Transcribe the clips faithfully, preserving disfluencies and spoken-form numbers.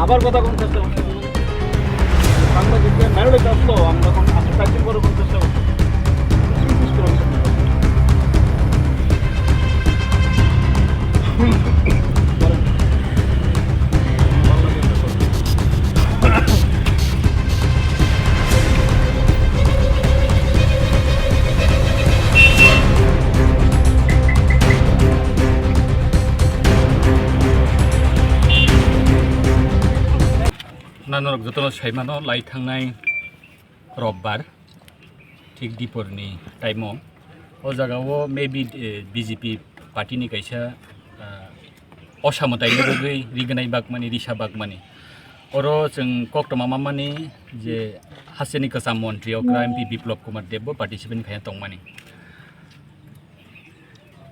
আবার কথা কোন চেষ্টা করছে? বাংলাদেশে মেরুলে চাষ তো আমরা এখন আশি চাকরি করে কোন চেষ্টা করছি। Nanorok jotono saimano, lai thangnai robbar thik diporni time-o o jagao maybe, eh, B J P party-ni kaisa, ah, osa mwtaini bagwi rignai bakmani, risa bakmani. Oro chwng koktwma mamani je hasteni kwcham montri okra M P Biplab Kumar Deb bo participant khaina tongmani.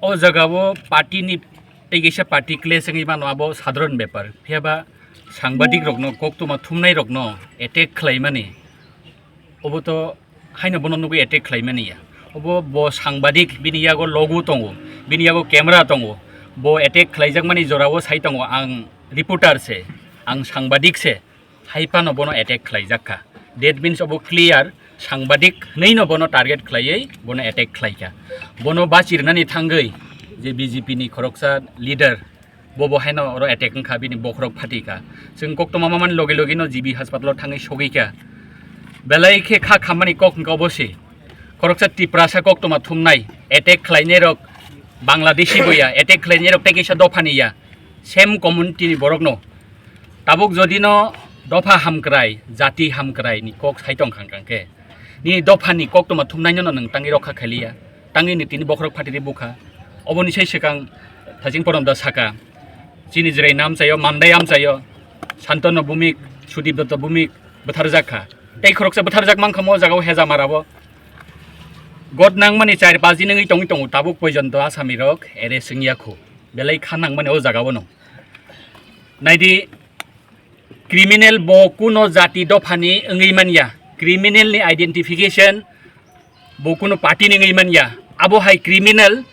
O jagao party-ni tei kaisa party clash wngwi mano, abo sadharon bepar. Phiya ba sangbadik rokno, koktwma thumnai rokno attack khlaimani, obo to haino bono nugwi attack khlaimani ya. Obo bo sangbadik, bini yago logo tongo, bini yago camera tongo. Bo attack khlaijakmani jorao sai tongo, "Ang reporter se, ang sangbadik se." Hai phano bono attack khlaijak kha. That means obo clear, sangbadik hwnwi no bono target khlaiwi bono attack khlai kha. Bono bachi rwnani thangwi je B J P ni khoroksa leader, bo bo haino oro attack wngkha, bini bokhorok phati kha. Chwng koktwma mamani logi logi no G B hospital o thangwi sogwi kha. Belai khe kha khammani kok hwnkha obo se. Khoroksa Tiprasa koktwma thumnai, attack khlainai rok Bangladeshi bo ya, attack khlainai rok tei kaisa dophani ya, same community ni borok no. Tabuk jodi no dopha hamkrai, jati hamkrai ni kok sai tong khang khang khe, nini dopha ni koktwma thumnai no nwng tangwi rokha khailiya, tangwi ni tini bokhorok phatiri bukha. Oboni sai swkang Thaching Porom da saka, chini Jirai nam chayo, Mandai am chayo, Santanu Bhumik, Sudip Dutta Bhumik bwtharjak kha. Tei khoroksa bwtharjak mankha mo jagao Hejamara bo. God nangmani char paji nungwi tongwi tongo, tabuk poijonto asami rok arrest wngya khu. Belai kha nangmani o jagao no. Naidi, criminal bo kuno jati dophani wngwi manya, criminal ni identification bo kuno party ni wngwi manya, abo hai criminal,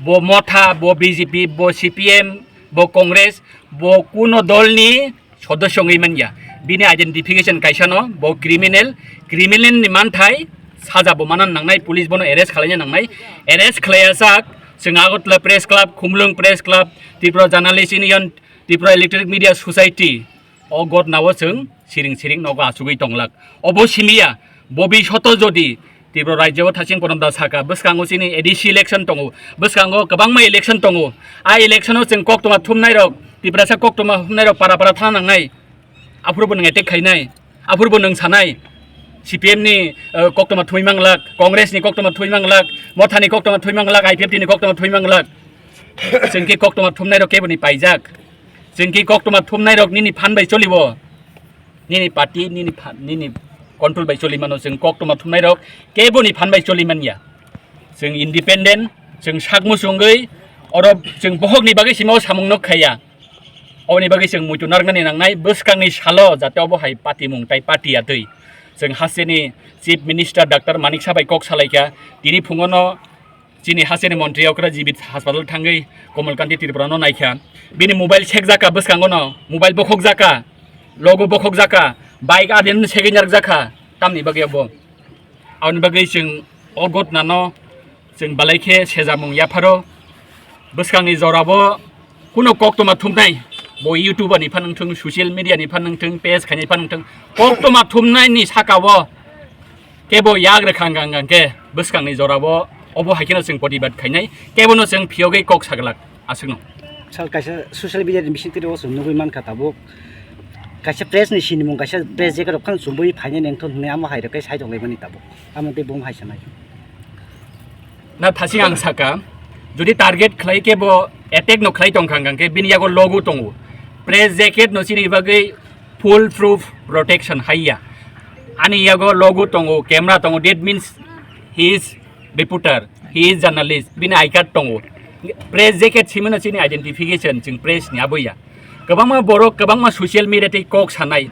bo Motha, bo B J P, bo C P M, bo Congress, bo kuno dol ni sodosyo wngwi manya, bini identification kaisa no, bo criminal, criminal ni manthai saja bo manan nangnai, police bono arrest khwlaina nangnai, arrest khwlaiya sak, chwng Agartala Press Club, Khumulwng Press Club, Tripura Journalist Union, Tripura Electronic Media Society, o gotnao chwng siring siring nogo achugwi tonglak. Obo simiya, bobi soto jodi Tripura rajyo o Thaching Porom da saka, bwskango chini A D C election tongo, bwskango kwbangma election tongo. A election o chwng koktwma thumnai rok, Tiprasa koktwma thumnai rok para para thana nangnai. Aphuru bo nwng attack khainai, aphuru bo nwng sanai, C P M ni, eh, koktwma thumwi manglak, Congress ni koktwma thumwi manglak, Motha ni koktwma thumwi manglak, I P F T ni koktwma thumwi manglak. Chwng khe koktwma thumnai rok kebo ni paijak. Chwng khe koktwma thumnai rok nini phan bai cholibo. Nini party, nini phan, nini control bai choli mano. Chwng koktwma thumnai rok kebo ni phan bai choli manya. Chwng independent, chwng sak muchungwi oro chwng bohok ni bagwi sima o samung no khaiya. Oboni bagwi chwng muitu narwknani nangnai bwskangni salo, jate obo hai patimung tai pati ya twi. Chwng hasteni Chief Minister Doctor Manik Saha bai kok salaikha, tini phungono chini hasteni montri okra G B hospital thangwi Komal Kanti Tripura no naikha. Bini mobile sekjakha bwskango no, mobile bokhokjakha, logo bokhokjakha, bike adin segwi narwkjakha, tamni bagwi obo. Aboni bagwi chwng o gotnano chwng belai khe sejamung yapharo. Bwskangni jorabo kuno koktwma thumnai, bo YouTube ni phan wngthung, social media ni phan wngthung, page khainai phan wngthung, koktwma thumnai ni saka o kebo yak rwkha hwnkha hwnkha khe bwskangni jorabo obo hai kheno chwng protibad khainai, kebono chwng phiyogwi kok saglak. Aswkno. Sal kaisa social media ni bisingtwi o chwng nugwi mankha tabuk. Kaisa press ni sinimung kaisa press jacket rok phano chumui phainai nengthon hwnwi amo hai rok khe sai tonglaimani tabuk. Amo tei bung hai sanai. Na thasing ang saka, jodi target khlai khe bo attack no khlai tong khang khang khe bini yago logo tongo. Press jacket no chini bagwi full proof protection haiya. Ani yago logo tongo, camera tongo, that means he is reporter, he is journalist, bini I card tongo. Press jacket simino chini identification, chwng press ni aboya. Kwbangma borok, kwbangma social media tei kok sanai.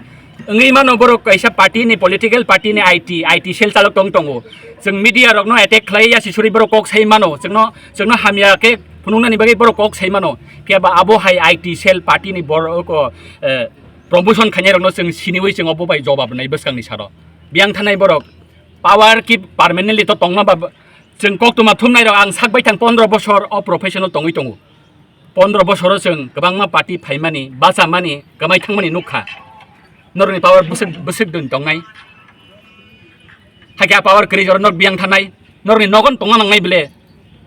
Wngwi mano borok kaisa party ni, political party ni I T, I T cell chalok tong tongo. Chwng media rokno attack khlai ya sisuri borok kok sai mano. Chwngno, chwngno hamya khe Phunuknani bagwi borok kok sai mano, phiya ba abo hai I T cell party ni borok, eh, promotion khainai rokno chwng siniwi chwng obo bai jobab rwnai bwskangni saro. Biyang thanai borok power ki permanently to tongma ba chwng koktwma thumnai rok ang sak bai thang pondro bosor o professional tongwi tongo. Pondro bosoro chwng kwbangma party phaimani, bachamani, kwmai thangmani nukha. Norokni power bwswk, bwswk dun tongnai. Hakhe a power kwrwi jora norok biyang thanai, norokni nogon tongna nangnai bile,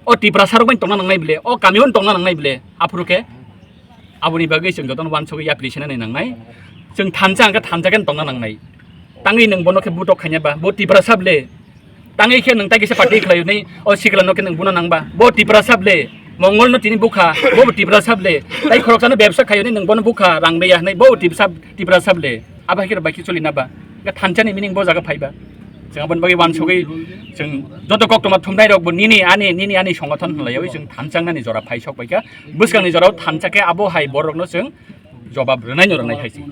o Tiprasa rok bai tongna nangnai bile, o kami o tongna nangnai bile, aphuru khe aboni bagwi chwng jotono uansugwi yapri sinani nangnai. Chwng thansa hwnkhe thansa khe tongna nangnai. Tangwi nwng bono khe butok khaina ba, bo Tiprasa bile. Tangwi khe nwng tai kisa party khlai hwnwi o sikla no khe nwng bono nang ba. Bo Tiprasa bile. Mongol no tini bukha, bo Tiprasa bile. Tai khoroksano bebsa khai hwnwi nwng bono bukha, rang de ya hwnwi, bo Tiprasa, Tiprasa bile. Abo hai khe bai khe choli na ba. Ga thansa ni meaning bo jaga phai ba. Chwng aboni bagwi uansugwi chwng joto koktwma thumnai rok bo nini ani, nini ani songothon hwnlaiwi chwng thansa nani jora phai sok bai kha. Bwskang ni jora o thansa khe abo hai borok no chwng jobab rwnai no rwnai hai se.